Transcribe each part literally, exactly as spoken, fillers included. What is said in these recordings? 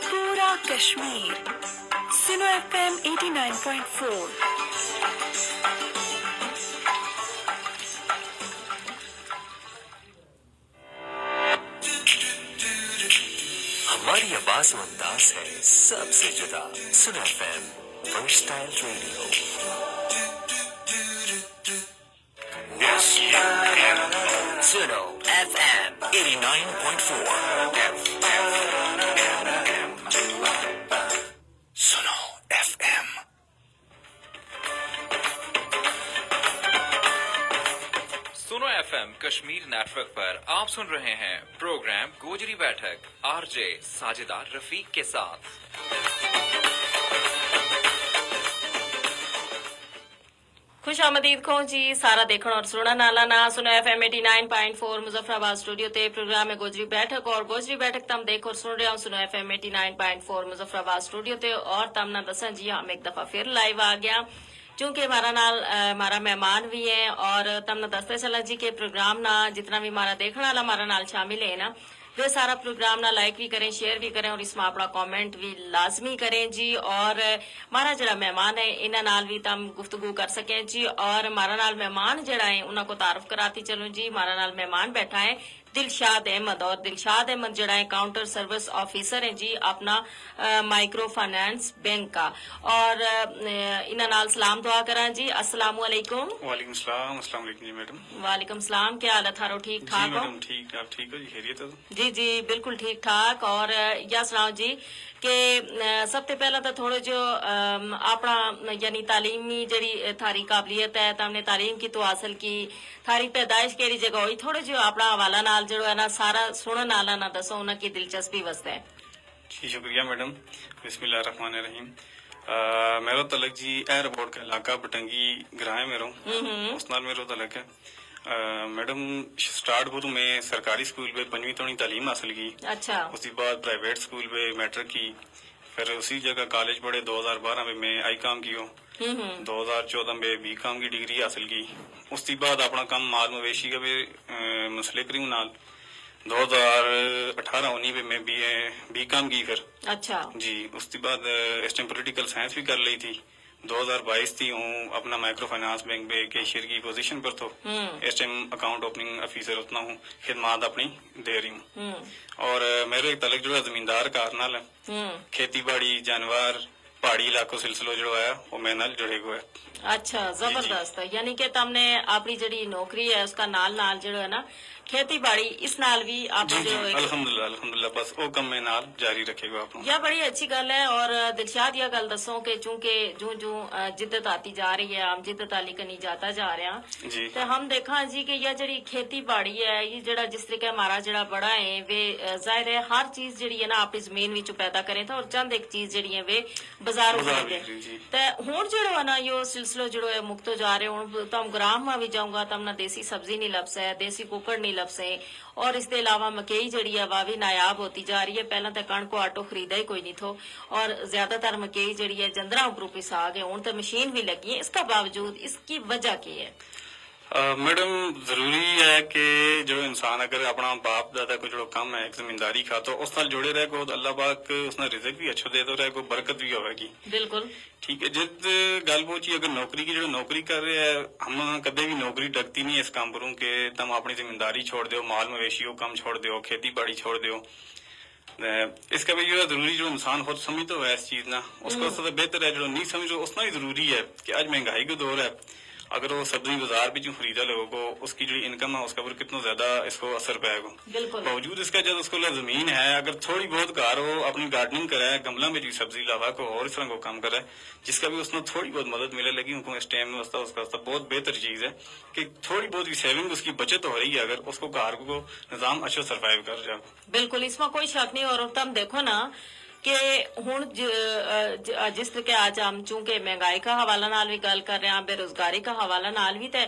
پورا کشمیر۔ سنو ایف ایم ایٹی نائن پوائنٹ فور۔ ہماری آواز و انداز ہے سب سے جدا۔ سنو ایف ایم، ورسٹائل ریڈیو۔ سنو ایف ایم ایٹی نائن پوائنٹ فور۔ سنو ایف ایم۔ سنو ایف ایم کشمیر نیٹورک پر آپ سن رہے ہیں پروگرام گوجری بیٹھک، آر جے ساجدہ رفیق کے ساتھ۔ خوش آمدید کھوں جی سارا دیکھن اور سنن آلا نا۔ سنو ایف ایم ایٹی نائن پوائنٹ فور مظفر آباد سٹوڈیو تے پروگرام ہے گوجری بیٹھک، اور گوجری بیٹھک تم دیکھ اور سن رہے ہو سنو ایف ایم ایٹی نائن پوائنٹ فور مظفر آباد سٹوڈیو تے۔ اور تم نا دساں جی، ہم ایک دفعہ پھر لائیو آ گیا، چونکہ ہمارا نال ہمارا مہمان بھی ہیں، اور تم نا دستے چلاں جی کہ پروگرام نا جتنا بھی ہمارا دیکھن آلا ہمارا نال شامل ہے نا، ویہ سارا پروگرام نا لائک وی کریں، شیئر وی کریں، اور اس ما اپنا کمنٹ وی لازمی کریں جی۔ اور مارا جیہڑا مہمان ہے انہاں نال وی تم گفتگو کر سکیں جی۔ اور مارا نال مہمان جیہڑا ہے انہاں کو تعارف کراتی چلوں جی۔ مارا نال مہمان بیٹھا ہے دلشاد احمد، اور دلشاد احمد جیہڑا ہے کاؤنٹر سروس آفیسر ہیں جی اپنا مائیکرو فنانس بینک کا۔ اور انہاں نال سلام دعا کراں جی۔ السلام علیکم۔ وعلیکم السلام۔ السلام علیکم جی میڈم۔ وعلیکم السلام، کیا حال ہے تھارو؟ ٹھیک ٹھاک ہو؟ ٹھیک آپ ٹھیک ہو جی؟ خیریت ہے؟ جی جی بالکل ٹھیک ٹھاک۔ اور یا سناؤ جی کہ سب تے پہلا تو تھوڑو جو اپنا یعنی تعلیمی جیہڑی تھاری قابلیت ہے، تم نے تعلیم کی تو حاصل کی، تھاری پیدائش کیہڑی جگہ ہوئی، تھوڑو جو اپنا حوالہ نال جیہڑو ہے نا سارا سنن آلا نا دسو انہاں کی دلچسپی واسطے۔ جی شکریہ میڈم۔ بسم اللہ الرحمن الرحیم۔ میرو تعلق جی ایئر بورڈ کا علاقہ بٹنگی گراں ہے میرو، اس نال میرو تعلق ہے۔ میڈم، سٹارٹ بھروں میں سرکاری سکول پہ پنجویں تونی تعلیم حاصل کی۔ اچھا۔ اس کے بعد پرائیویٹ سکول پہ میٹرک کی۔ پھر اسی جگہ کالج پڑھے، دو ہزار بارہ میں میں آئی کام کیو۔ دو ہزار چودہ میں بی کام کی ڈگری حاصل کی۔ اس کے بعد اپنا کم مال مویشی کا بھی مسلک رہی ہوں نال۔ دو ہزار اٹھارہ انی پہ میں بی اے بی کام کی پھر۔ اچھا۔ جی اس کے بعد اس ٹائم پولیٹیکل سائنس بھی کر لی تھی۔ دو ہزار بائیس تھی ہوں اپنا مائیکرو فنانس بینک میں کیشیئر کی پوزیشن پر تھو۔ اس ٹائم اکاؤنٹ اوپننگ آفیسر اتنا ہوں، خدمات اپنی دے رہی ہوں۔ اور میرو ایک تعلق جڑا زمیندار کار نال ہے۔ کھیتی باڑی، جانور، پہاڑی علاقوں سلسلو جڑو ہے وہ میں نال جڑے گو ہے۔ اچھا، زبردست۔ یعنی کہ تم نے اپنی جڑی نوکری ہے اس کا نال نال جڑو ہے نا کھیتی باڑی اس نال بھی آپ جی جی۔ الحمدللہ الحمدللہ بس وہ کم میں نال جاری رکھے گو آپ۔ یا بڑی اچھی گل ہے۔ اور دلشاد یا گل دسوں کہ چونکہ جوں جوں جدت آتی جا رہی ہے، ہم جدت آلی کنی جاتا جا رہے ہیں، جی۔ تے ہم دیکھاں جی کہ یا جڑی کھیتی باڑی ہے، یہ جڑا جس طریقے ہمارا جڑا بڑا ہے وے ظاہر ہے ہر چیز جڑی ہے نا اپنی زمین وچوں پیدا کریں تھا، اور چند ایک چیز جڑی ہے وے بازاروں بازار میں گئے۔ تے ہن جڑو ہے نا یو سلسلو جڑو ہے مکتو جا رہے ہن تم گرام ما وی جاؤں گا تم نا دیسی سبزی نہیں لبسے، دیسی کوکڑ نہیں لبسے، اور اس دے علاوہ مکئی جڑی ہے واہ وی نایاب ہوتی جا رہی ہے۔ پہلاں تے کنک کو آٹو خریدا ہی کوئی نہیں تھو، اور زیادہ تر مکئی جڑی ہے جندراں اپروں پسا گئے ہن تے مشین وی لگی ہے، اس کا باوجود اس کی وجہ کی ہے؟ میڈم، ضروری ہے کہ جو انسان اگر اپنا باپ دادا کو جو کم ہے ایک زمینداری کا تو اس نال جڑے رہے گو تو اللہ پاک اس نا رزق بھی اچھو دے دو رہے گو، برکت بھی ہوئے گی۔ بالکل۔ ٹھیک ہے، جد گل پہنچی اگر نوکری کی، جو نوکری کر رہے ہیں ہم کدے بھی نوکری ڈگتی نہیں ہے اس کام پروں کہ تم اپنی زمینداری چھوڑ دیو، مال مویشی کو کم چھوڑ دیو، کھیتی باڑی چھوڑ دیو۔ اس کا بھی جو ضروری جو انسان خود سمجھتا ہوا ہے اس چیز نا، اس کا اس سے بہتر ہے جو نہیں سمجھو اس نا بھی ضروری ہے کہ آج مہنگائی کو دور ہے۔ اگر وہ سبزی بازار بھی جو خریدا لوگوں کو اس کی جو انکم ہے اس کا پر کتنا زیادہ اس کو اثر پائے گا۔ بالکل۔ باوجود اس کا جب اس کو زمین ہے اگر تھوڑی بہت گھر ہو اپنی گارڈننگ کرے، گملاں میں جو سبزی لاوا کو اور اس طرح کو کام کرے، جس کا بھی اس نا تھوڑی بہت مدد ملے لگی ان کو اس ٹائم میں اس کا اس کا بہت بہتر چیز ہے کہ تھوڑی بہت بھی سیونگ اس کی بچت ہو رہی ہے اگر اس کو گھر کو نظام اچھا سروائیو کر جائے۔ بالکل، اس ما کوئی شک نہیں۔ اور تم دیکھو نا کہ ہن جس طرح کہ آج ہم چونکہ مہنگائی کا حوالہ نال وی گل کر رہے ہیں، بے روزگاری کا حوالہ نال وی تے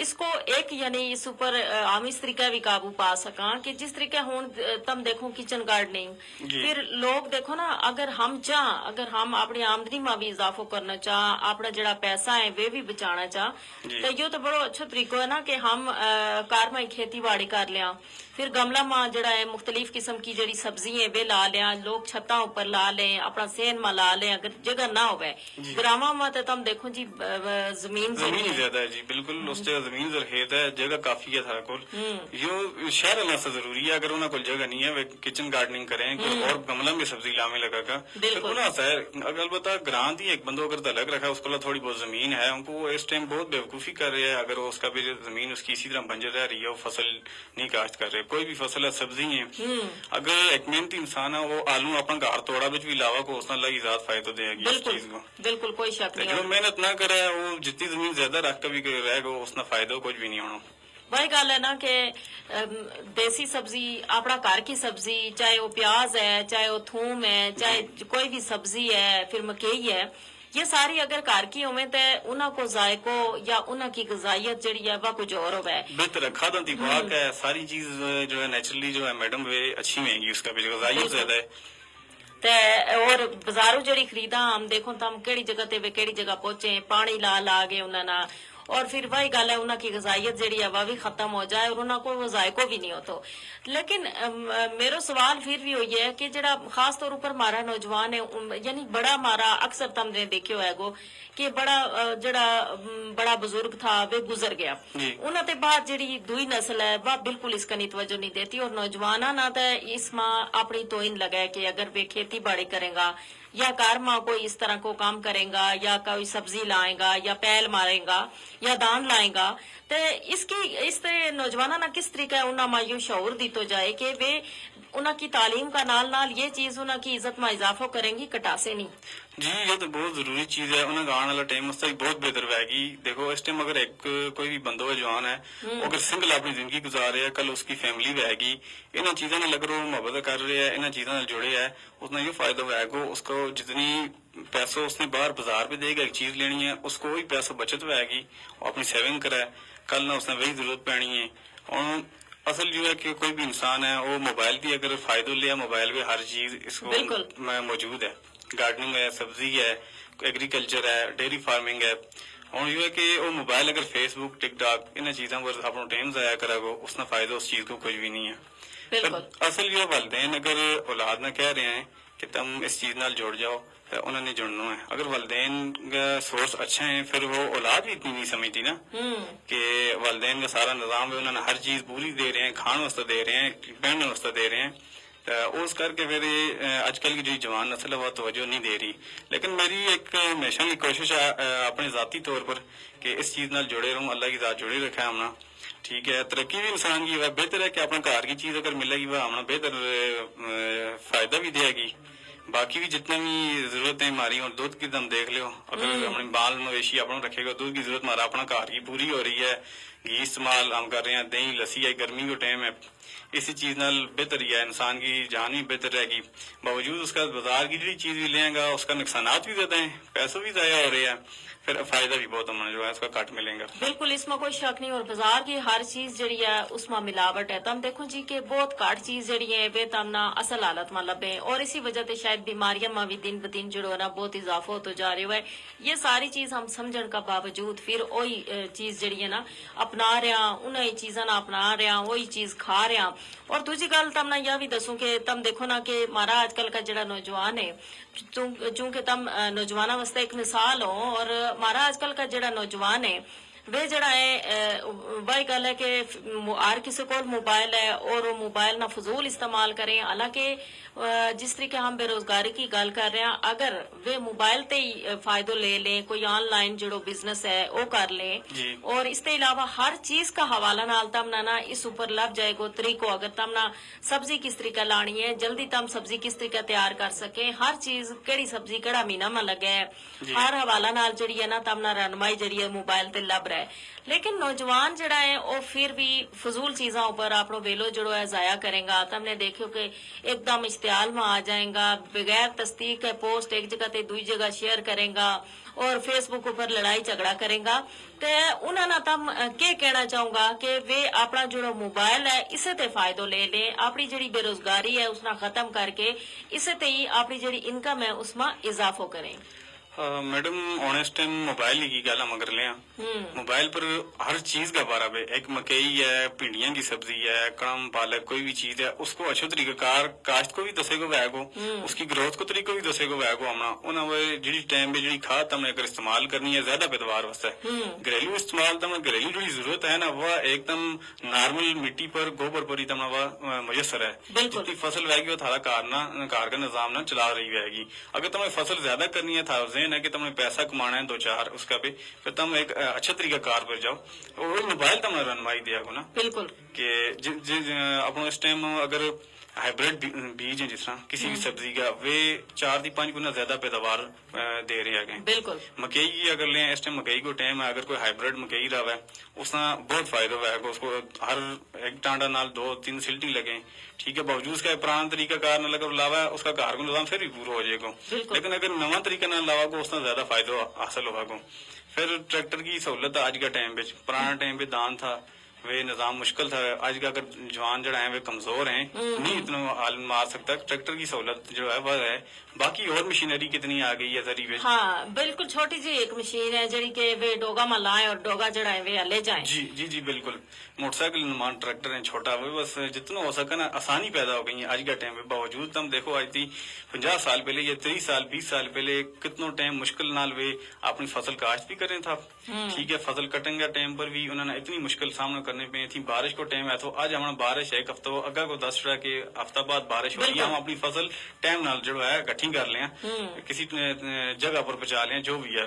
اس کو ایک یعنی اس اپر ہم اس طریقہ وی قابو پا سکاں کہ جس طریقہ ہن تم دیکھو کچن گارڈننگ، پھر لوگ دیکھو نا، اگر ہم چاہ اگر ہم اپنی آمدنی ما وی اضافو کرنا چاہ، اپنا جڑا پیسہ ہے ویہ وی بچانا چاہ، تے یوہ تو بڑو اچھو طریقو ہے نا کہ ہم کار ما کھیتی باڑی کر لیاں۔ پھر گملاں ما جیہڑا ہے مختلف قسم کی جیہڑی سبزی ہیں ویہ لا لیاں، لوگ چھتاں اپر پر لا لیں، اپنا سین ما لا لیں، اگر جگہ نہ ہووے۔ گراواں ما تے تم دیکھو جی، ب- ب- زمین زمین ہی زیادہ ہے جی، بالکل اس جگہ زمین زرخیز ہے، جگہ کافی ہے سارا کول۔ یوہ شہر والا سا ضروری ہے، اگر انہاں کول جگہ نہیں ہے وہ کچن گارڈننگ کریں، کوئی اور گملہ میں سبزی لاویں لگا کا۔ بالکل۔ انہاں سا ہے، اگر البتہ گراں دی ایک بندو اگر دلک رکھا ہے، اس کول تھوڑی بہت زمین ہے، ان کو وہ اس ٹائم بہت بیوقوفی کر رہے ہیں۔ اگر وہ اس کا بھی زمین اس کی اسی طرح بنجر رہ رہی ہے، وہ فصل نہیں کاشت کر رہے، کوئی بھی فصل ہے، سبزی ہیں۔ اگر ایک محنتی انسان ہے، وہ آلو اپنا گھر توڑا بچ بھی لاوا کو اس نا لگی ذات فائدو دے گی اس چیز کو۔ بالکل، کوئی شک نہیں۔ جو محنت نہ کرے، وہ جتنی زمین زیادہ رکھ کے بھی رہ گو، اس نا فائدو کچھ بھی نہیں ہونا۔ وہی گل ہے نا کہ دیسی سبزی، اپنا گھر کی سبزی، چاہے وہ پیاز ہے، چاہے وہ تھوم ہے، چاہے کوئی بھی سبزی ہے، پھر مکئی ہے، یہ ساری اگر گھر کی ہوویں تے انہاں کو ذائقو یا انہاں کی غذائیت جیڑی ہے وہ کچھ اور ہووے۔ بہتر ہے، کھاداں دی پاک ہے، ساری چیز جو ہے نیچرلی جو ہے میڈم وہ اچھی ہوئیں گی، اس کا بھی غذائیت زیادہ ہے۔ تے اور بازاروں جیڑی خریداں ہم دیکھوں تم کیڑی جگہ تے وے کیڑی جگہ پہنچے، پانی لا لا گئے انہاں نا، اور پھر وہی گل ہے انہاں کی غذائیت جیڑی ہے وہ بھی ختم ہو جائے اور انہاں کو وہ ذائقو بھی نہیں ہوتو۔ لیکن میرو سوال پھر بھی ہوئی ہے کہ جیڑا خاص طور اپر مارا نوجوان ہے، یعنی بڑا مارا اکثر تم نے دیکھیو ہے گو کہ بڑا جیڑا بڑا بزرگ تھا وہ گزر گیا۔ انہاں تے بعد جیڑی دوئی نسل ہے وہ بالکل اس کنی توجہ نہیں دیتی اور نوجواناں نا تے اس ما اپنی توہین لگا ہے کہ اگر وہ کھیتی باڑی کریں گا یا کار ما کوئی اس طرح کو کام کریں گا یا کوئی سبزی لائیں گا یا پہل ماریں گا یا دان لائیں گا، تے اس کی اس تے نوجواناں نا کس طریقے انہاں ما یوہ شعور دیتو جائے کہ وہ انہاں کی تعلیم کا نال نال یہ چیز انہاں کی عزت ما اضافو کریں گی کٹاسے نہیں۔ جی، یہ تو بہت ضروری چیز ہے، انہاں کا آن والا ٹائم اس طرح بہت بہتر ہوئے گی۔ دیکھو اس ٹائم اگر ایک کوئی بھی بندو ہے جوان ہے، وہ اگر سنگل اپنی زندگی گزار رہے ہے، کل اس کی فیملی ہوئے گی، انہاں چیزاں نال اگر وہ محبت کر رہے ہے، انہاں چیزاں نال جڑے ہے، اس نا یوہ فائدو ہوئے گو، اس کو جتنی پیسو اس نے باہر بازار پہ دے گا ایک چیز لینی ہے، اس کو وہی پیسو بچت ہوئے گی، وہ اپنی سیونگ کرے، کل نا اس نا وہی ضرورت پینی ہے۔ اور اصل یوہ ہے کہ کوئی بھی انسان ہے وہ موبائل بھی اگر فائدو لیا موبائل پہ ہر چیز اس کو موجود ہے، گارڈننگ ہے، سبزی ہے، ایگریکلچر ہے، ڈیری فارمنگ ہے۔ اور یوہ ہے کہ وہ موبائل اگر فیس بک ٹک ٹاک انہاں چیزاں پر اپنا ٹائم ضائع کرے گو، اس نا فائدو اس چیز کو کچھ بھی نہیں ہے۔ اصل یوہ ہے والدین اگر اولاد نا کہہ رہے ہیں کہ تم اس چیز نال جڑ جاؤ، انہاں نے جڑنو ہے۔ اگر والدین کا سورس اچھا ہیں پھر وہ اولاد بھی اتنی نہیں سمجھتی نا، کہ والدین کا سارا نظام ہے انہاں نے ہر چیز پوری دے رہے ہیں، کھان واسطے دے رہے ہیں، پہننے واسطے دے رہے ہیں۔ اس کر کے پھر اج کل کی جو جوان نسل ہے وہ توجہ نہیں دے رہی۔ لیکن میری ایک ہمیشہ کی کوشش ہے اپنے ذاتی طور پر کہ اس چیز نال جڑے رہوں، اللہ کی ذات جڑے رکھے ہم نا۔ ٹھیک ہے، ترقی بھی انسان کی ہوئے بہتر ہے کہ اپنا گھر کی چیز اگر ملے گی وہ ہم نا بہتر فائدہ بھی دے گی۔ باقی بھی جتنا بھی ضرورت ہیں ہماری اور دودھ کی تم دیکھ لیو، اگر ہم نے بال مویشی اپنا رکھے گا دودھ کی ضرورت ہمارا اپنا گھر کی پوری ہو رہی ہے۔ گھی استعمال ہم کر رہے ہیں، دہی لسی ہے، گرمی کو ٹائم ہے، اسی چیز نال بہتر ہی ہے، انسان کی جان بھی بہتر رہے گی۔ باوجود اس کا بازار کی جیڑی چیز بھی لیں گا اس کا نقصانات بھی زیادہ ہیں، پیسو بھی ضائع ہو رہے ہیں، پھر فائدہ بھی بہت ہم نا جو ہے اس کا گھٹ ملیں گا۔ بالکل اس ما کوئی شک نہیں اور بازار کی ہر چیز جیڑی ہے اس ما ملاوٹ ہے۔ تم دیکھو جی کہ بہت گھٹ چیز جیڑی ہے وہ تم نا اصل حالت ما لبھیں اور اسی وجہ تے شاید بیماریاں ما بھی دن بدن جیڑو ہے نا بہت اضافو ہوتو جا رہیو ہے۔ یہ ساری چیز ہم سمجھن کا باوجود پھر اوہی چیز جیڑی ہے نا اپنا رہیا، انہاں ہی چیزاں نا اپنا رہیا، اوہی چیز کھا رہیا۔ اور دوجی گل تم نا یہ بھی دسوں کہ تم دیکھو نا کہ مارا اج کل کا جیڑا نوجوان ہے، چونکہ تم نوجواناں واسطے ایک مثال ہو، اور مارا اج کل کا جیڑا نوجوان ہے، وہ جیڑا ہے، واہی گل ہے کہ ہر کسے کول موبائل ہے اور وہ موبائل نا فضول استعمال کریں۔ حالانکہ جس طریقے ہم بے روزگاری کی گل کر رہے ہیں، اگر وہ موبائل تے ہی فائدو لے لیں، کوئی آن لائن جیڑو بزنس ہے وہ کر لیں، اور اس تے علاوہ ہر چیز کا حوالہ نال تم نا نا اس اپر لب جائے گو طریقو، اگر تم نا سبزی کس طریقے لانی ہے، جلدی تم سبزی کس طریقے تیار کر سکیں، ہر چیز کیڑی سبزی کیڑا مہینہ ما لگے ہے، ہر حوالہ نال جیڑی ہے نا تم نا رہنمائی جیڑی ہے موبائل تے لب رہے۔ لیکن نوجوان جیڑا ہے وہ پھر بھی فضول چیزاں اپر اپنو ویلو جیڑو ہے ضائع کریں گا۔ تم نے دیکھیو کہ ایک دم اشتعال ما آ جائیں گا، بغیر تصدیق کے پوسٹ ایک جگہ تے دوئی جگہ شیئر کریں گا، اور فیس بک اپر لڑائی جھگڑا کریں گا۔ تے انہاں نا تم کے کہنا چاہوں گا کہ ویہ اپنا جیڑو موبائل ہے اسے تے فائدو لے لیں، اپنی جیڑی بے روزگاری ہے اس نا ختم کر کے اسے تے ہی اپنی جیڑی انکم ہے اس ما اضافو کریں۔ میڈم، ہن اس ٹائم موبائل کی گل ہم اگر لیاں، موبائل پر ہر چیز کا بارہ بے، ایک مکئی ہے، بھنڈیاں کی سبزی ہے، کڑم پالک کوئی بھی چیز ہے، اس کو اچھو طریقہ کار کاشت کو بھی دسے گو وے گو، اس کی گروتھ کو طریقہ بھی دسے گو وے گو ہمنا۔ انہاں وہ جڑی ٹائم پہ جڑی کھاد تم نے اگر استعمال کرنی ہے زیادہ پیداوار واسطے، گھریلو استعمال تم نے گھریلو جڑی ضرورت ہے نا، وہ ایک دم نارمل مٹی پر، گوبر پر ہی تم نے وہ میسر ہے۔ جتنی فصل وے گی وہ تھارا کار نہ، کار کا نظام نہ چلا رہی وے گی۔ اگر تمہیں فصل زیادہ کرنی ہے، تھا ذہن ہے کہ تمہیں پیسہ کمانا ہے دو چار اس کا بھی، پھر تم ایک اچھا طریقہ کار پر جاؤ۔ اور وہی موبائل تمہیں رہنمائی دیا کو نا۔ بالکل۔ کہ جی جی، اپنا اس ٹائم اگر ہائبریڈ بیج ہیں جس طرح کسی بھی سبزی کا، وہ چار دی پانچ گنا زیادہ پیداوار دے رہے ہیں۔ بالکل۔ مکئی کی اگر لیں، اس ٹائم مکئی کو ٹائم ہے، اگر کوئی ہائبریڈ مکئی رہا ہے، اس نا بہت فائدہ ہوا ہے کہ اس کو ہر ایک ٹانڈا نال دو تین سلٹی لگے۔ ٹھیک ہے، باوجود اس کا پرانا طریقہ کار نہ لگا لاوا ہے، اس کا گھر کو نظام پھر بھی پورا ہو جائے گا۔ لیکن اگر نواں طریقہ نہ لاوا گو، اس نا زیادہ فائدہ حاصل ہوا گو۔ پھر ٹریکٹر کی سہولت آج کا ٹائم پہ، پرانا ٹائم پہ دان تھا، وہ نظام مشکل تھا۔ آج کا اگر جوان جڑا ہیں وہ کمزور ہیں، نہیں اتنا حال مار سکتا۔ ٹریکٹر کی سہولت جو ہے وہ ہے۔ باقی اور مشینری کتنی آ گئی ہے ذری وچ؟ ہاں، بالکل چھوٹی جی ایک مشین ہے جڑی کہ وہ ڈوگا ما لائیں اور ڈوگا جڑا ہے وہ لے جائیں۔ جی جی جی، بالکل۔ موٹر سائیکل نمان ٹریکٹر ہیں چھوٹا، وہ بس جتنا ہو سکا نا آسانی پیدا ہو گئی ہیں۔ آج کا ٹائم پہ باوجود تم دیکھو، آج تھی پنجاہ سال پہلے یا تیس سال، بیس سال پہلے کتنو ٹائم مشکل نال وہ اپنی فصل کاشت بھی کریں تھا۔ ٹھیک ہے، فصل کٹنگ کا ٹائم پر بھی انہوں نے اتنی مشکل سامنا کرنے پہ تھی۔ بارش کو ٹائم ہے تو آج ہمارا بارش ہے، ایک ہفتہ اگا کو دس رہا کہ ہفتہ بعد بارش ہو رہی ہے، ہم اپنی فصل ٹائم نال جو ہے اکٹھی کر لیں، کسی جگہ پر پہنچا لیں، جو بھی ہے۔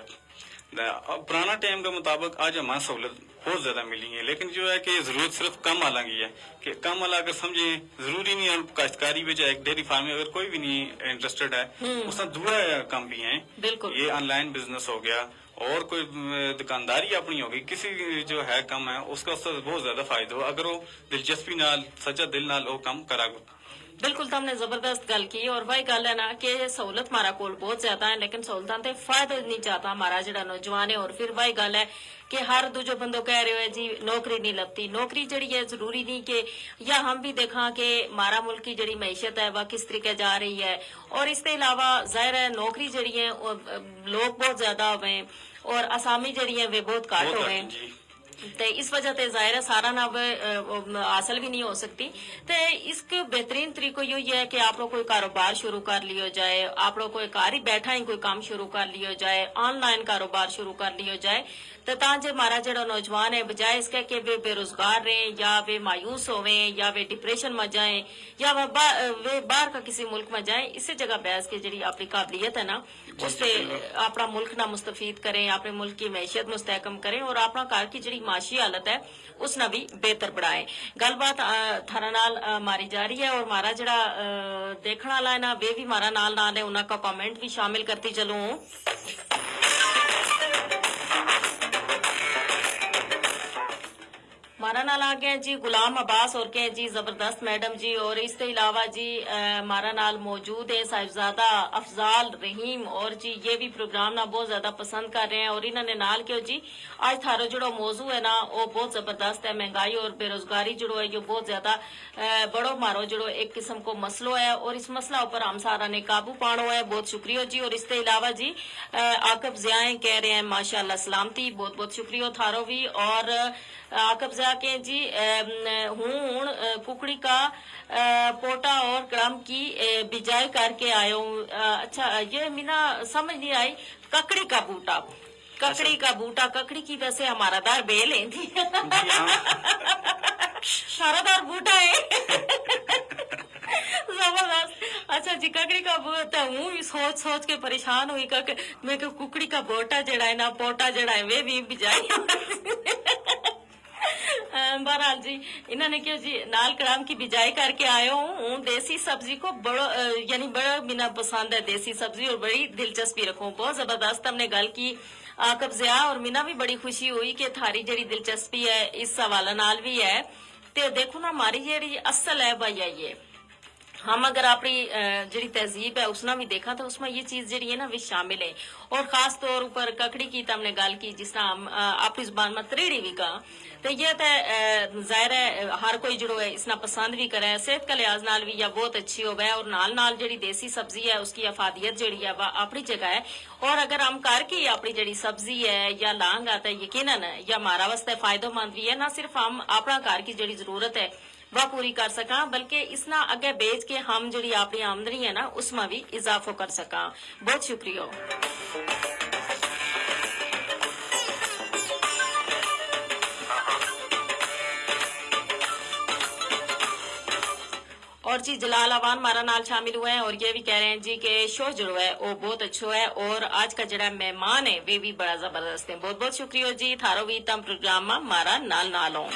پرانا ٹائم کے مطابق آج ہمارا سہولت بہت زیادہ ملی ہے، لیکن جو ہے کہ ضرورت صرف کم آلاں کی ہے۔ کہ کم آلا اگر سمجھیں، ضروری نہیں ہے کاشتکاری بچ ہے، ایک ڈیری فارمنگ اگر کوئی بھی نہیں انٹرسٹڈ ہے، اس طرح دعا کم بھی ہیں۔ بالکل۔ یہ آن لائن بزنس ہو گیا، اور کوئی دکانداری اپنی ہو گئی، کسی جو ہے کم ہے، اس کا اس طرح بہت زیادہ فائدہ ہو اگر وہ دلچسپی نال، سچا دل نال وہ کم کرا گو۔ بالکل، تم نے زبردست گل کی، اور واہی گل ہے نا کہ سہولت مارا کول بہت زیادہ ہیں، لیکن سہولتاں تے فائدہ نہیں چاہتا مارا جڑا نوجوان ہے۔ اور پھر واہی گل ہے کہ ہر دوجو بندو کہہ رہے ہوئے جی نوکری نہیں لبتی۔ نوکری جڑی ہے ضروری نہیں کہ، یا ہم بھی دیکھاں کہ مارا ملک کی جڑی معیشت ہے وہ کس طریقے جا رہی ہے۔ اور اس تے علاوہ ظاہر ہے نوکری جڑی ہے، لوگ بہت زیادہ ہوئے ہیں، اور آسامی جڑی ہے وہ بہت گھٹ ہوئے ہیں۔ تے اس وجہ تے ظاہر ہے سارا نہ وہ حاصل بھی نہیں ہو سکتی۔ تے اس کو بہترین طریقو یوہی ہے کہ آپ لوگ کوئی کاروبار شروع کر لیو جائے، آپ لوگ کوئی کاری بیٹھا ہی کوئی کام شروع کر لیو جائے، آن لائن کاروبار شروع کر لیو جائے۔ تے تاں جے مارا جڑا نوجوان ہے، بجائے اس کے کہ وہ بے روزگار رہیں یا وہ مایوس ہوویں یا وہ ڈپریشن ما جائیں، یا وہ باہر کا کسی ملک ما جائیں، اسے جگہ بیس کے جڑی اپنی قابلیت ہے نا، اس تے اپنا ملک نا مستفید کریں، اپنے ملک کی معیشت مستحکم کریں، اور اپنا گھر کی جڑی معاشی حالت ہے اس نا بھی بہتر بنائیں۔ گل بات تھارا نال ماری جا رہی ہے، اور مارا جڑا دیکھنا لائنا ویہ بھی مارا نال نال ہے، انہاں کا کمنٹ بھی شامل کرتی چلوں ہوں۔ مارا نال آ گیا جی غلام عباس، اور کہیں جی زبردست میڈم جی، اور اس تے علاوہ جی مارا نال موجود ہیں صاحبزادہ افضال رحیم، اور جی یہ بھی پروگرام نا بہت زیادہ پسند کر رہے ہیں، اور انہاں نے نال کہیو جی آج تھارو جڑو موضوع ہے نا وہ بہت زبردست ہے، مہنگائی اور بے روزگاری جڑو ہے یوہ بہت زیادہ بڑو مارو جڑو ایک قسم کو مسئلو ہے، اور اس مسئلہ اپر ہم سارا نے قابو پانو ہے۔ بہت شکریہ جی۔ اور اس تے علاوہ جی عاقب ضیاء ہیں کہہ رہے ہیں ماشاءاللہ سلامتی، بہت بہت شکریہ تھارو بھی۔ اور عاقب ضیاء کہیں جی ہوں ہوں ککڑی کا پوٹا اور کڑم کی بجائی کر کے آیا ہوں۔ اچھا، یہ مینا سمجھ نہیں آئی، ککڑی کا بوٹا؟ ککڑی کا بوٹا؟ ککڑی کی ویسے ہمارا دار بیل ہیں جی۔ ہمارا دار بوٹا ہے۔ زبردست۔ اچھا جی، ککڑی کا بوٹا ہوں سوچ سوچ کے پریشان ہوئی کہ میں کہ ککڑی کا بوٹا جڑا ہے نا، پوٹا جڑا ہے وہ بھی بجائی۔ بہرحال جی، انہاں نے کہیو جی نال کڑام کی بجائی کر کے آیو ہوں۔ ہوں دیسی سبزی کو بڑو یعنی بڑا مینا پسند ہے، دیسی سبزی اور بڑی دلچسپی رکھوں۔ بہت زبردست تم نے گل کی۔ عاقب ضیاء اور مینا بھی بڑی خوشی ہوئی کہ تھاری جیڑی دلچسپی ہے اس حوالہ نال بھی ہے۔ تے دیکھو نا ہماری جیڑی اصل ہے بھائی آئی ہے۔ ہم اگر اپنی جڑی تہذیب ہے اس نا بھی دیکھاں تو اس ما یہ چیز جڑی ہے نا وہ شامل ہے۔ اور خاص طور اپر ککڑی کی تم نے گل کی جس نا ہم اپنی زبان ما تریڑی وی کہاں، تو یہ تے ظاہر ہے ہر کوئی جڑو ہے اس نا پسند وی کرے، صحت کا لحاظ نال وی یا بہت اچھی ہووے اور نال نال جڑی دیسی سبزی ہے اس کی افادیت جڑی ہے وہ اپنی جگہ ہے۔ اور اگر ہم کر کے اپنی جڑی سبزی ہے یا لانگ آتا ہے یقینا یا ہمارا واسطے فائدہ مند وی ہے نہ صرف ہم اپنا کر کی جڑی ضرورت ہے وہ پوری کر سکاں بلکہ اس نا اگے بیچ کے ہم جڑی اپنی آمدنی ہے نا اس ما وی اضافو کر سکاں۔ بہت شکریہ ہو۔ اور جی جلال آوان مارا نال شامل ہوئے ہیں اور یہ بھی کہہ رہے ہیں جی کہ شو جڑو ہے وہ بہت اچھو ہے اور آج کا جڑا مہمان ہے وہ بھی بڑا زبردست ہے۔ بہت بہت شکریہ ہو جی تھارو بھی تم پروگرام ما مارا نال نال ہوں۔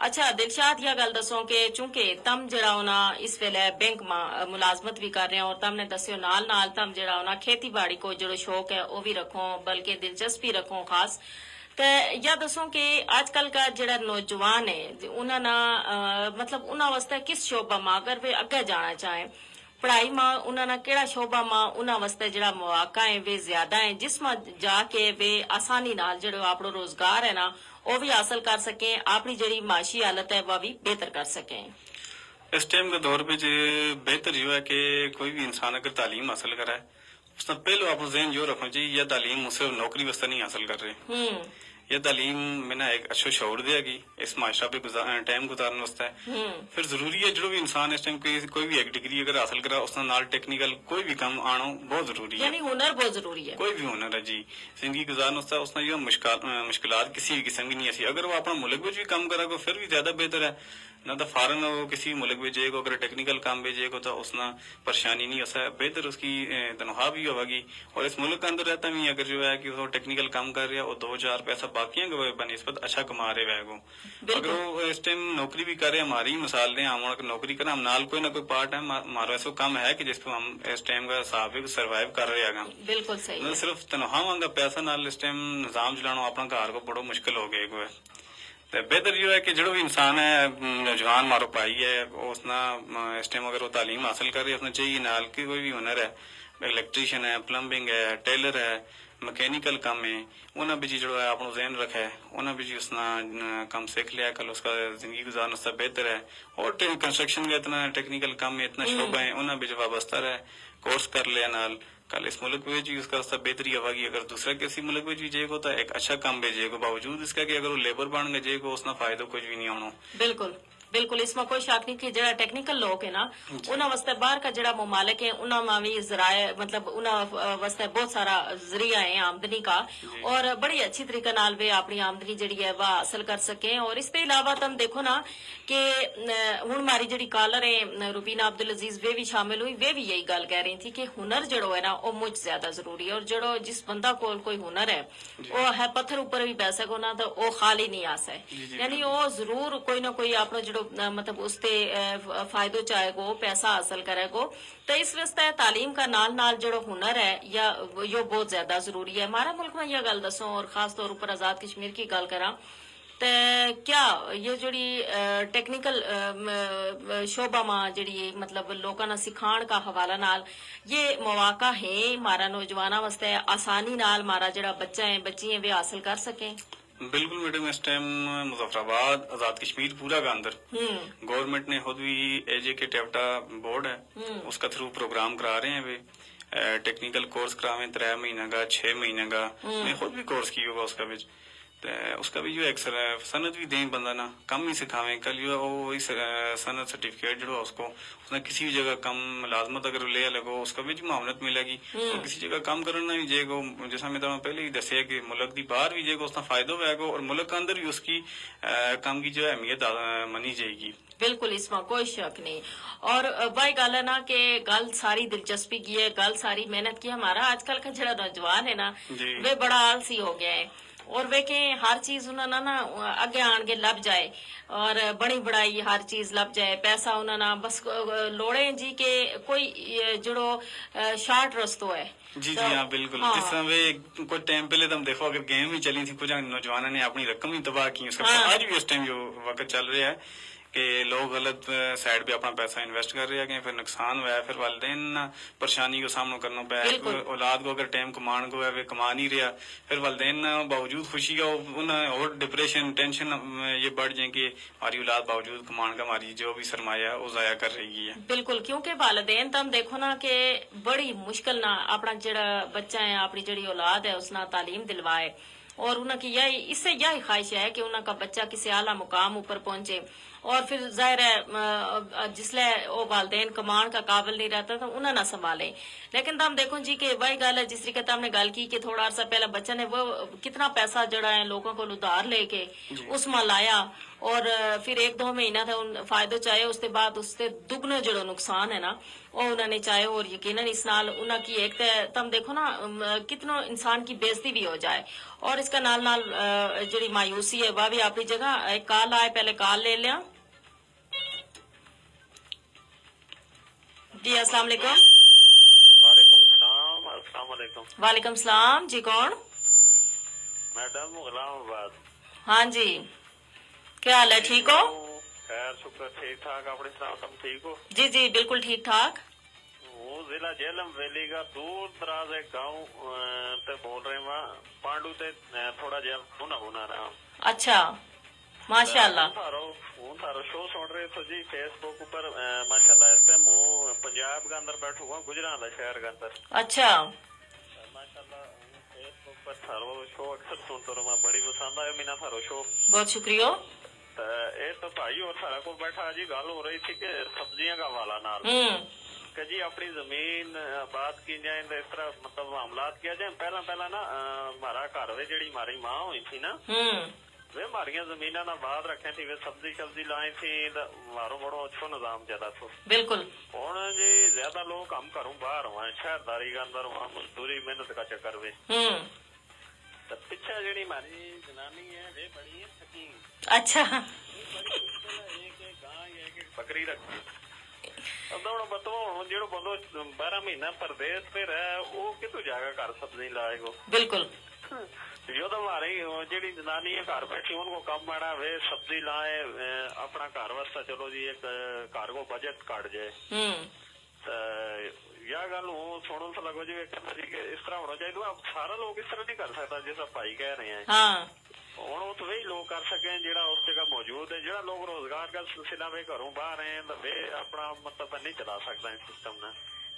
اچھا دلشاد یا گل دسوں کہ چونکہ تم جڑا ہونا اس ویلے بینک ما ملازمت بھی کر رہے ہو اور تم نے دسیو نال نال تم جڑا ہونا کھیتی باڑی کو جڑو شوق ہے وہ بھی رکھو بلکہ دلچسپی رکھو خاص۔ تے یا دسوں کہ اج کل کا جڑا نوجوان ہے انہاں نا مطلب انہاں واسطے کس شعبہ ما اگر ویہ اگے جانا چاہیں؟ پڑھائی ما انہاں نا کیڑا شعبہ ما انہاں واسطے جڑا مواقع ہیں ویہ زیادہ ہیں جس ما جا کے ویہ آسانی نال جڑو اپنو روزگار ہے نا وہ وی حاصل کر سکیں اپنی جڑی معاشی حالت ہے وہ وی بہتر کر سکیں۔ اس ٹائم کا دور پہ جی بہتر یوہ ہے کہ کوئی وی انسان اگر تعلیم حاصل کرا ہے اس نا پہلو اپنو ذہن یوہ رکھنو چاہیے یا تعلیم صرف نوکری واسطے نہیں حاصل کر رہے۔ یا تعلیم میں نا ایک اچھو شعور دیا گی اس معاشرہ پہ ٹائم گزارن واسطے۔ پھر ضروری ہے جڑو وی انسان اس ٹائم کوئی وی ایک ڈگری اگر حاصل کرا اس نا نال ٹیکنیکل کوئی وی کم آنو بہت ضروری ہے۔ یعنی ہنر بہت ضروری ہے۔ کوئی وی ہنر ہے جی، زندگی گزارن واسطے اس نا یوہ مشکلات کسی وی قسم کی نہیں ایسی اگر وہ اپنا ملک وچ وی کم کرا گو پھر وی زیادہ بہتر ہے۔ نہ تو فارن ہو کسی ملک بھیجے گو اگر ٹیکنیکل کام بھیجے گو تو اس نا پریشانی نہیں ہو سکے بہتر اس کی تنخواہ بھی ہوگی۔ اور اس ملک کے اندر رہتا بھی اگر جو ہے کہ وہ ٹیکنیکل کام کر رہیا وہ دو چار پیسہ باقیاں کے بنسبت اچھا کما رہے ہوئے گو۔ اگر وہ اس ٹائم نوکری بھی کر رہے ہماری مثال دیں ہم نوکری کریں ہم نال کوئی نہ کوئی پارٹ ہے ہمارا ایسا کم ہے کہ جس پہ ہم اس ٹائم کا حساب بھی سروائیو کر رہے ہیں۔ بالکل صحیح۔ صرف تنخواہ مانگا پیسہ نال اس ٹائم نظام چلانو اپنا گھر کو بڑو مشکل ہو گئے گو ہے۔ تے بہتر یوہ ہے کہ جیڑو وی انسان ہے، نوجوان مارو پائی ہے، اس نا اس ٹائم اگر وہ تعلیم حاصل کر رہی ہے اس نا چاہیے نال کہ کوئی وی ہنر ہے، الیکٹریشن ہے، پلمبنگ ہے، ٹیلر ہے، مکینیکل کم ہے، انہاں بچ جیڑو ہے اپنو ذہن رکھے، انہاں بچ اس نا کم سکھ لیا کل اس کا زندگی گزارنا اس تا بہتر ہے۔ اور کنسٹرکشن کا اتنا ٹیکنیکل کم ہے، اتنا شعبہ ہے، انہاں بچ وابستہ رہے، کورس کر لیا نال۔ کل اس ملک وچ وی اس کا رستہ بہتری ہوا گی اگر دوسرا کسی ملک وچ وی جے گو تاں ایک اچھا کم بھیجے گو باوجود اس کا کہ اگر وہ لیبر بن گئے جے گو اس نا فائدو کچھ وی نہیں ہونو۔ بالکل، بالکل اس ما کوئی شک نہیں کہ جیڑا ٹیکنیکل لوک ہے نا، انہاں واسطے باہر کا جیڑا ممالک ہے انہاں ما وی ذرائع مطلب انہاں واسطے بہت سارا ذریعہ ہے آمدنی کا۔ اور بڑی اچھی طریقے نال وی اپنی آمدنی جیڑی ہے وہ حاصل کر سکیں اور اس تے علاوہ تم دیکھو نا، کہ ہن ماری جیڑی کالر ہیں روبینہ عبدالعزیز ویہ وی شامل ہوئی ویہ وی یہی گل کہہ رہی تھی کہ ہنر جیڑو ہے نا وہ مچ زیادہ ضروری ہے اور جیڑو جس بندہ کول کوئی ہنر ہے، وہ ہے پتھر اپر وی بیسے گو نا تو وہ خالی نہیں آسے۔ یعنی وہ ضرور کوئی نہ کوئی اپنا جیڑو مطلب اس تے فائدو چاہے گو پیسہ حاصل کرے گو۔ تو اس واسطے تعلیم کا نال نال جیڑو ہنر ہے یا یوہ بہت زیادہ ضروری ہے ہمارا ملک ما یہ گل دسوں اور خاص طور اپر آزاد کشمیر کی گل کراں، تے کیا یہ جیڑی ٹیکنیکل شعبہ ما جیڑی مطلب لوکاں نا سکھان کا حوالہ نال یہ مواقع ہیں مارا نوجواناں واسطے آسانی نال مارا جیڑا بچہ ہیں بچی ہیں ویہ حاصل کر سکیں؟ بالکل میڈم اس ٹائم مظفرآباد آزاد کشمیر پورا کا اندر گورنمنٹ نے خود وی ایجے کے ٹیوٹا بورڈ ہے، اس کا تھرو پروگرام کرا رہے ہیں ویہ ٹیکنیکل کورس کراویں ترے مہینہ کا چھ مہینہ کا، میں خود وی کورس کیو گا اس کا وچ۔ تے اس کا وی یوہ ایک سنت وی دیں بندہ نا کم وی سکھاویں کل یوہ او وہی سنت سرٹیفکیٹ جیڑو اس کو اس نا کسی وی جگہ کم ملازمت اگر لیا لگو اس کا وچ معاونت ملے گی۔ اور کسی جگہ کم کرن نا وی جے گو جس نا میں تمہاں پہلے وی دسیا کہ ملک دی باہر وی جے گو اس نا فائدو ہوئے گو اور ملک کا اندر وی اس کی کم کی جو اہمیت منی جائے گی۔ بالکل اس ما کوئی شک نہیں۔ اور بھائی گل ہے نا کہ گل ساری دلچسپی کی ہے گل ساری محنت کی ہمارا آج کل کا جیڑا نوجوان ہے نا، وہ بڑا آلسی ہو گیا ہے۔ اور وہ کہ ہر چیز انہاں نا نا اگے آن کے لب جائے، اور بنی بنائی ہر چیز لب جائے پیسہ انہاں نا بس لوڑیں جی کہ کوئی جیڑو شارٹ رستو ہے۔ جی جی ہاں بالکل جس طرح وہ کوئی ٹائم پہلے تم دیکھو اگر گیم وی چلی تھی کچھ نوجواناں نے اپنی رقم وی تباہ کی اس کا اج وی اس ٹائم جو وقت چل رہا ہے۔ کہ لوگ غلط سائیڈ پہ اپنا پیسہ انویسٹ کر رہیا کہ پھر نقصان ہوا ہے، پھر والدین نا پریشانی کو سامنو کرنو پے۔ اولاد کو اگر ٹائم کمان کو ہے وہ کما نہیں رہیا، پھر والدین نا باوجود خوشی کا انہاں اور ڈپریشن، ٹینشن یہ بڑھ جائیں کہ ہماری اولاد باوجود کمان کا ہماری جو بھی سرمایہ ہے وہ ضائع کر رہی ہے۔ بالکل، کیونکہ والدین تو ہم دیکھو نا کہ بڑی مشکل نا اپنا جڑا بچہ ہے، اپنی جڑی اولاد ہے، اس نا تعلیم دلوائے۔ اور انہاں کی یہی اس سے یہی خواہش ہے کہ انہاں کا بچہ کسی اعلیٰ مقام اپر پہنچے۔ اور پھر ظاہر ہے جس لے او والدین کمان کا قابل نہیں رہتا تو انہاں نہ سنبھالیں۔ لیکن تم دیکھو جی کہ وہی گل ہے جس طریقے تم نے گل کی کہ تھوڑا عرصہ پہلے بچہ نے وہ کتنا پیسا جڑا ہے لوگوں کو ادھار لے کے اس ما لایا، اور پھر ایک دو مہینہ تھا ان فائدو چاہے، اس تے بعد اس تے دگنو جڑو نقصان ہے نا، وہ انہاں نے چاہے۔ اور یقینا اس نال انہاں کی ایک تے تم دیکھو نا، کتنو انسان کی بے عزتی بھی ہو جائے۔ اور اس کا نال نال جڑی مایوسی ہے وہ بھی اپنی جگہ۔ ایک کال آئے، پہلے کال لے لیا۔ جی السلام علیکم۔ وعلیکم السلام، السلام علیکم۔ وعلیکم السلام جی، کون؟ میڈم غلام آباد۔ ہاں جی، کیا حال ہے، ٹھیک ہو؟ خیر شکر، ٹھیک ٹھاک، اپنی سناؤ، تم ٹھیک ہو؟ جی جی، بالکل ٹھیک ٹھاک۔ ہوں ضلع جہلم ویلی کا دور دراز ایک گاؤں تے بول رہے ہاں، پانڈو تے تھوڑا جہا بنا بنا رہا ہوں۔ اچھا، ماشاءاللہ۔ ہوں تھارو شو سن رہے تھو جی فیس بک اپر۔ ماشاءاللہ، اس ٹائم ہوں پنجاب کے اندر بیٹھو ہوں، گجران دا شہر کے اندر۔ اچھا۔ ماشاءاللہ، ہوں فیس بک پر تھارو شو اکثر سنتو رہا، بڑی پسند آئے مینا تھارو شو۔ بہت شکریہ۔ اے تو بھائی اور سارا کو بیٹھا جی، گل ہو رہی تھی کہ سبزیاں کا حوالہ نال کہ جی اپنی زمین آباد کی جائیں، اس طرح مطلب معاملات کیا جائیں۔ پہلا پہلا نا ہمارا گھر وے جیڑی ہماری ماں ہوئی تھی نا، ویہ ماڑیاں زمیناں نا بعد رکھیں تھی، ویہ سبزی شبزی لائیں تھی، تے مارو بڑو اچھو نظام چلا تھو۔ بالکل۔ ہن جی زیادہ لوگ ہم گھروں باہر ہواں، شہرداری کے اندر ہواں، مزدوری محنت کا چکر وچ۔ ہوں۔ تے پچھے جیڑی ماڑی جنانی ہے، ویہ بڑی ہے تھکی۔ اچھا۔ ایک ایک گاں یا ایک ایک بکری رکھتی۔ اب تو ہن بتو، ہن جیڑو بندو بارہ مہینہ پردیس پہ رہ، وہ کتوں جائے گا گھر سبزی لائے گو؟ بالکل۔ یوہ تو مارے جیڑی جنانی ہے گھر بیٹھی، ان کو کم ماڑا وے، سبزی لائے، اپنا گھر واسطے چلو جی ایک گھر کو بجٹ کٹ جائے۔ ہوں۔ تے یا گل ہوں سنو سا لگو جی، اس طرح ہونا چاہیے۔ اب سارا لوگ اس طرح نہیں کر سکتا جس طرح بھائی کہہ رہے ہیں۔ ہاں۔ ہن اتھ وہی لوگ کر سکیں جیڑا اس جگہ موجود ہے، جیڑا لوگ روزگار کا سلسلہ وچ گھروں باہر ہیں، تے ویہ اپنا مطلب نہیں چلا سکتا اس سسٹم نا۔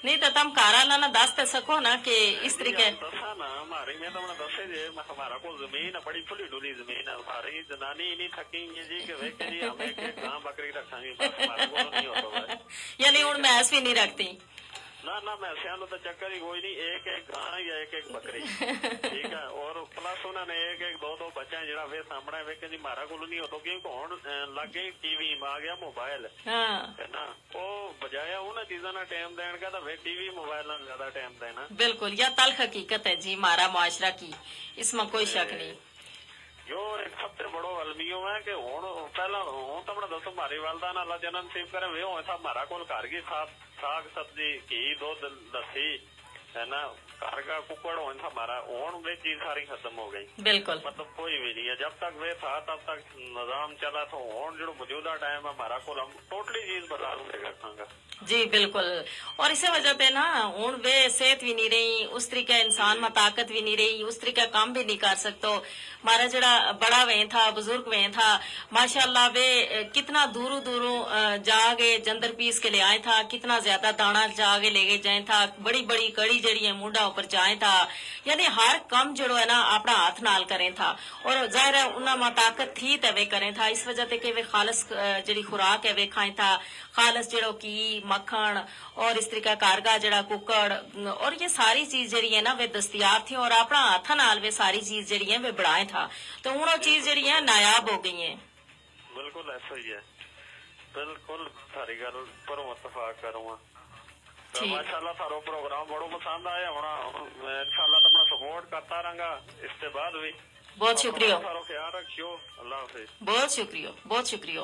نہیں تو تم کار آلا نا دس تے سکو نا کہ اس طریقے۔ دسا نا، ہماری میں تو دسے جے، ہمارا کو زمین ہے، بڑی پھلی ڈلی زمین ہے، ہماری جنانی ہی نہیں تھکی ہے جی کہ ویکھے جی ہم ایک ایک گاں بکری رکھاں گی، بس ہمارا کو نہیں ہوتا۔ یعنی ہن میں ایس بھی نہیں رکھتی۔ نہ نہ، میں سیاں تو چکر ہی کوئی نہیں، ایک ایک گاں یا ایک ایک بکری۔ ٹھیک ہے، اور پلس انہوں نے ایک ایک دو دو بچے ہیں جڑا ویہ سامنا ہے، ویکھے جی مارا کولو نہیں ہوتا، کیونکہ ہن لگ گئی ٹی وی، آ گیا موبائل۔ ہاں۔ ہے نا؟ وہ بجایا انہاں چیزاں نا ٹائم دین کا، تو ویہ ٹی وی موبائل نا زیادہ ٹائم دینا۔ بالکل، یا تلخ حقیقت ہے جی مارا معاشرہ کی، اس ما کوئی شک نہیں۔ یوہ ایک سب تے بڑو المیو ہے کہ ہن پہلا ہوں تو اپنا دسو، ماری والدہ نا اللہ جنت نصیب کرے، ویہ ہوں تھا مارا کول گھر کی ساگ سبزی، گھی، دودھ، لسی، ہے نا، گھر کا ککڑ ہوں تھا مارا، ہن ویہ چیز ساری ختم ہو گئی۔ بالکل۔ مطلب کوئی بھی نہیں ہے، جب تک ویہ تھا تب تک نظام چلا تھو۔ ہن جیڑو موجودہ ٹائم ہے مارا کول، ہم ٹوٹلی چیز بازاروں لے کے کھاں گا۔ جی بالکل۔ اور اسے وجہ تے نا ہن ویہ صحت بھی نہیں رہی، اس طریقے انسان ما طاقت بھی نہیں رہی، اس طریقے کم بھی نہیں کر سکتو۔ مارا جڑا بڑا ویں تھا، بزرگ ویں تھا، ماشاءاللہ ویہ کتنا دوروں دوروں جا کے جندر پیس کے لے آئیں تھا، کتنا زیادہ دانا جا کے لے کے جائیں تھا، بڑی بڑی کڑی جڑی ہے مونڈا اپر جائیں تھا۔ یعنی ہر کم جڑو ہے نا اپنا ہتھ نال کریں تھا۔ اور ظاہر ہے انہاں ما طاقت تھی تے ویہ کریں تھا، اس وجہ تے کہ ویہ خالص جڑی خوراک ہے ویہ کھائیں تھا۔ خالص جڑو کی مکھن اور اس طریقہ کار کا جڑا ککڑ اور یہ ساری چیز جڑی ہے نا ویہ دستیاب تھی، اور اپنا ہتھاں نال ویہ ساری چیز جڑی ہے ویہ بنائیں تھا۔ تو ہن وہ چیز جڑی ہے نایاب ہو گئی ہیں۔ بالکل ایسا ہی ہے۔ بالکل۔ ساری گل پر متفاق کروں ہاں۔ ماشاءاللہ سارو پروگرام بڑو پسند آیا ہونا۔ انشاءاللہ تمنا سپورٹ کرتا رہاں گا اس تے بعد بھی۔ بہت شکریہ۔ سارو خیال رکھیو۔ اللہ حافظ۔ بہت شکریہ، بہت شکریہ۔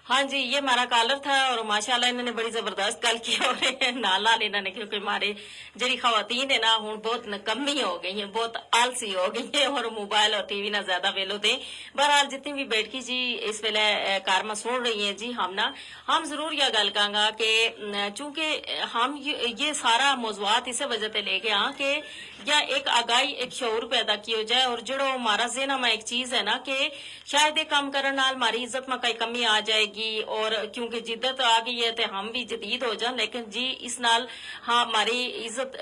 ہاں جی، یہ ہمارا کالر تھا اور ماشاءاللہ انہوں نے بڑی زبردست گل کی اور نال نال انہوں نے کیونکہ ہمارے جڑی خواتین ہیں نا ہن بہت نکمی ہو گئی ہیں، بہت آلسی ہو گئی ہیں اور موبائل اور ٹی وی نا زیادہ ویلو دیں۔ بہرحال جتنی بھی بیٹکی جی اس ویلے کارما سن رہی ہیں جی ہم نا ہم ضرور یا گل کہاں گا کہ چونکہ ہم یہ سارا موضوعات اسے وجہ تے لے کے آں کہ یا ایک آگاہی ایک شعور پیدا کیو جائے اور جڑو ہمارا ذہن ہمارا ایک چیز ہے نا کہ شاید ایک کم کرن نال ہماری عزت ما کئی کمی آ جائے گی اور کیونکہ جدت آ گئی ہے تے ہم بھی جدید ہو جاں لیکن جی اس نال ہاں ہماری عزت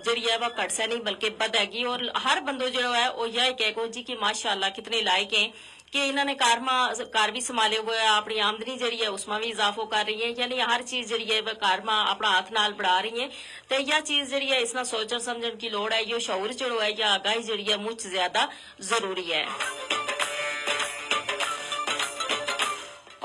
جڑی ہے وہ کٹ سے نہیں بلکہ بدھے گی اور ہر بندو جڑو ہے وہ یہی کہے گو جی کہ ماشاءاللہ کتنے لائق ہیں کہ انہاں نے کارما کار بھی سنبھالے ہوئے ہیں اپنی آمدنی جڑی ہے اس ما بھی اضافو کر رہی ہیں یعنی ہر چیز جڑی ہے وہ کارما اپنا ہاتھ نال بڑھا رہی ہیں۔ تے یا چیز جڑی ہے اس نا سوچن سمجھن کی لوڑ ہے یو شعور جڑو ہے یا آگاہی جڑی ہے مچ زیادہ ضروری ہے۔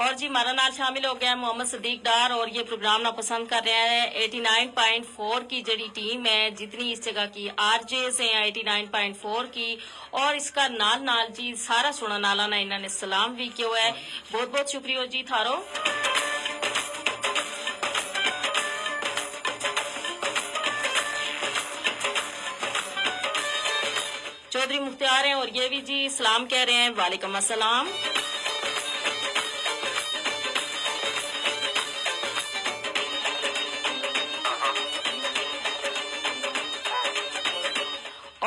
اور جی ہمارا نال شامل ہو گیا ہے محمد صدیق ڈار اور یہ پروگرام نا پسند کر رہے ہیں ایٹی نائن پوائنٹ فور کی جڑی ٹیم ہے جتنی اس جگہ کی آر جیز ہیں ایٹی نائن پوائنٹ فور کی اور اس کا نال نال جی سارا سنن آلا نا انہاں نے سلام بھی کیو ہے۔ بہت بہت شکریہ جی تھارو۔ چوہدری مختیار ہیں اور یہ بھی جی سلام کہہ رہے ہیں وعلیکم السلام۔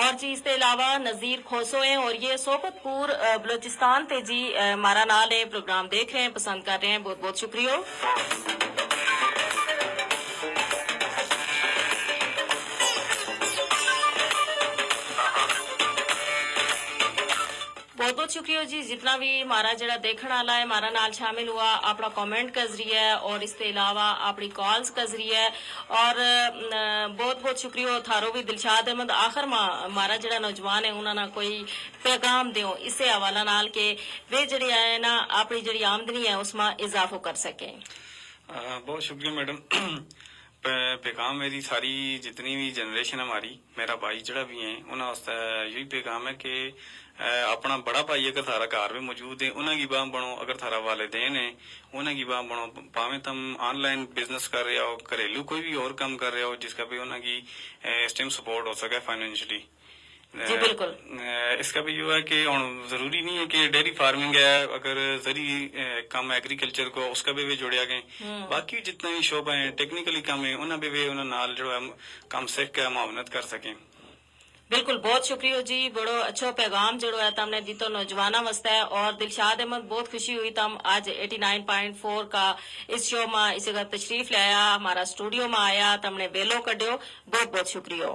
اور جی اس تے علاوہ نذیر کھوسو ہیں اور یہ سوکت پور بلوچستان تے جی ہمارا نال ہے پروگرام دیکھ رہے ہیں پسند کر رہے ہیں بہت بہت شکریہ۔ بہت بہت شکریہ جی جتنا بھی ہمارا جڑا دیکھن والا ہے ہمارا نال شامل ہوا اپنا کمنٹ کا ذریعہ اور اس تے علاوہ اپنی کالز کا ذریعہ۔ اور بہت بہت شکریہ تھارو بھی دلشاد احمد آخر ما ہمارا جڑا نوجوان ہے انہاں نا کوئی پیغام دیو اس سے حوالہ نال کہ ویہ جڑی ہے نا اپنی جڑی آمدنی ہے اس ما اضافو کر سکیں۔ بہت شکریہ میڈم۔ پیغام میری ساری جتنی بھی جنریشن ہماری میرا بھائی جڑا بھی ہیں انہاں واسطے یہی پیغام ہے کہ اپنا بڑا بھائی اگر تھارا گھر بھی موجود ہے انہاں کی باں بنو اگر تھارا والدین ہیں انہاں کی باں بنو پاویں تم آن لائن بزنس کر رہیا ہو گھریلو کوئی بھی اور کم کر رہیا ہو جس کا بھی انہاں کی اس ٹائم سپورٹ ہو سکے فائنینشلی۔ جی بالکل۔ اس کا بھی یوہ ہے کہ ہن ضروری نہیں ہے کہ ڈیری فارمنگ ہے اگر ذری کم ایگریکلچر کو اس کا بھی بھی جوڑیا گئے۔ باقی جتنا بھی شعبہ ہیں ٹیکنیکلی کم ہیں انہاں بھی بھی انہاں نال جوڑا کم سکھ کے معاونت کر سکیں۔ بالکل بہت شکریہ جی بڑو اچھو پیغام جوڑو ہے تم نے دیتو نوجواناں واسطے۔ اور دلشاد احمد بہت خوشی ہوئی تم آج ایٹی نائن پوائنٹ فور کا اس شو ما اسے کا تشریف لایا ہمارا اسٹوڈیو ما آیا تم نے ویلو کڈیو۔ بہت بہت شکریہ۔